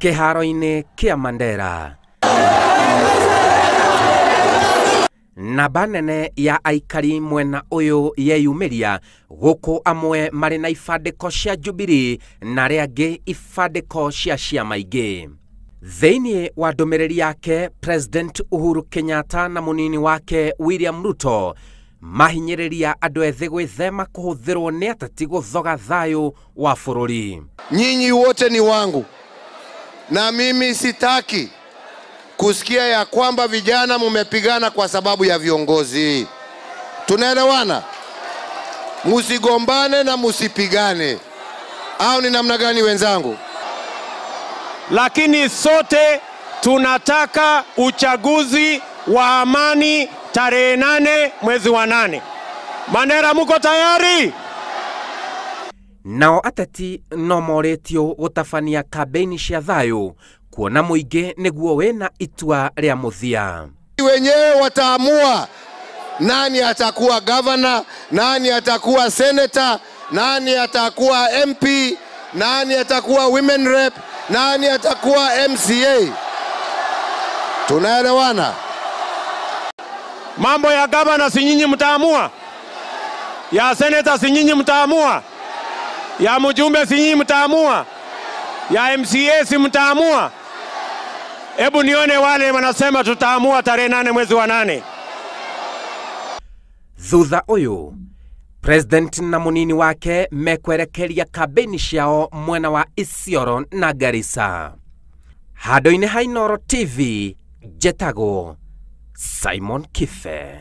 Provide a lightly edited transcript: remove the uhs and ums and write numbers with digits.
Kĩharo-inĩ kĩa Mandera. Namba nene ya aikari mwena ũyũ yeyumĩria gũkũ amwe marĩ na ibandĩko cia Jubilee na arĩa angĩ ibandĩko cia ciama ingĩ. Thĩinĩ wa ndũmĩrĩri yake, President Uhuru Kenyatta na mũnini wake William Ruto mahinyĩrĩria andũ ethĩ gwĩthema kũhũthĩrwo nĩ ateti gũthoga thayũ wa bũrũri. Nyinyi wote ni wangu, na mimi sitaki kusikia ya kwamba vijana mumepigana kwa sababu ya viongozi. Tunaelewana? Musigombane na musipigane, au ni namna gani wenzangu? Lakini sote tunataka uchaguzi wa amani tarehe 8 mwezi wa 8. Mandera, muko tayari? Nao ateti no morĩtio gũtabania kambĩini cia thayũ kuona mũingĩ nĩguo wĩna itua rĩa mũthia. Wenyewe wataamua nani atakuwa governor, nani atakuwa senator, nani atakuwa MP, nani atakuwa women rep, nani atakuwa MCA. Tunaelewana? Mambo ya gavana si nyinyi mtaamua, ya seneta si nyinyi mtaamua, ya mjumbe si nyinyi mtaamua, ya MCA si mtaamua. Hebu nione wale wanasema tutaamua tarehe 8 mwezi wa 8. Thutha ũyũ President na mũnini wake mekwerekeria kambĩini ciao mwena wa Isiolo na Garissa. Handũ-inĩ ha Inooro TV, njetagwo Simon Kibe.